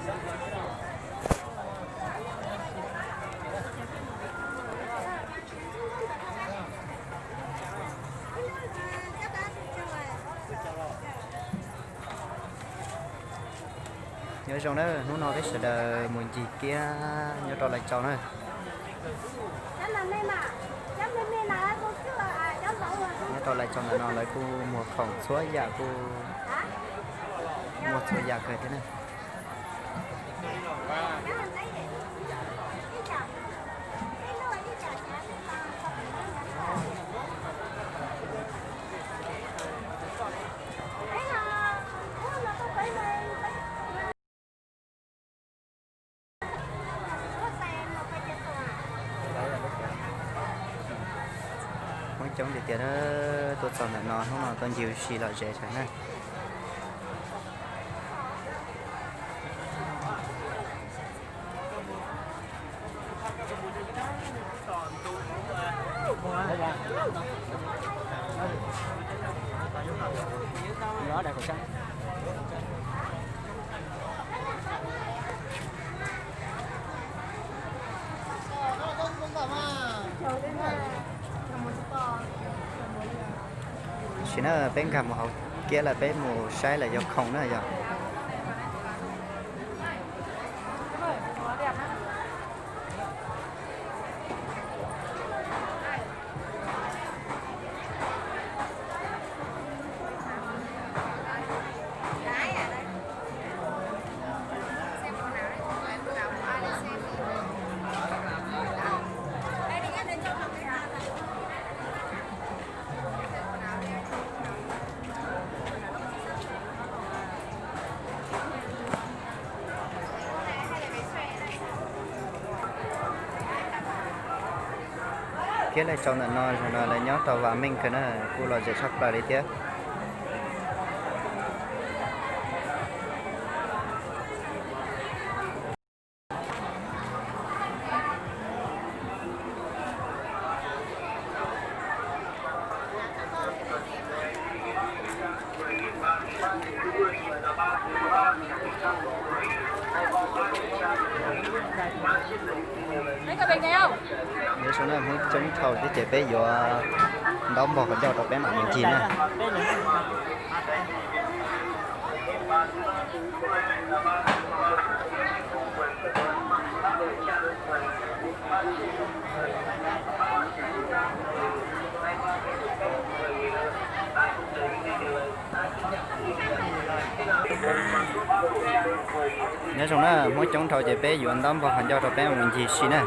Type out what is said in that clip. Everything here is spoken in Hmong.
Nyob zoo na, hnub no peb sawv daws mus ncig kiab nyob rau Lais Tsau na. Nyob rau Lais Tsau ntawm no lawv kuj muag khoom txhua yam, kuj muag txhua yam kawg thiab na. Hmoob coob tiag tiag, tuaj txog ntawm no hnub no tuaj ncig ua si lom zem tsawv na. Tam sim no peb nkag mus hauv kiab lawm, peb mus saib lawv yog khoom na yog. Kiab Lais Tsau ntawm no, zaum no lawv nyob tau vam meej kawg na, kuj lom zem tshaj plaws li thiab. Nyob zoo na, Hmoob coob dhau thiab ces peb yuav ntaub npog qhov ncauj rau peb mam mus ncig na. Nyob zoo na, Hmoob coob dhau ces peb yuav ntaub npog qhov ncauj rau peb mam mus ncig si na.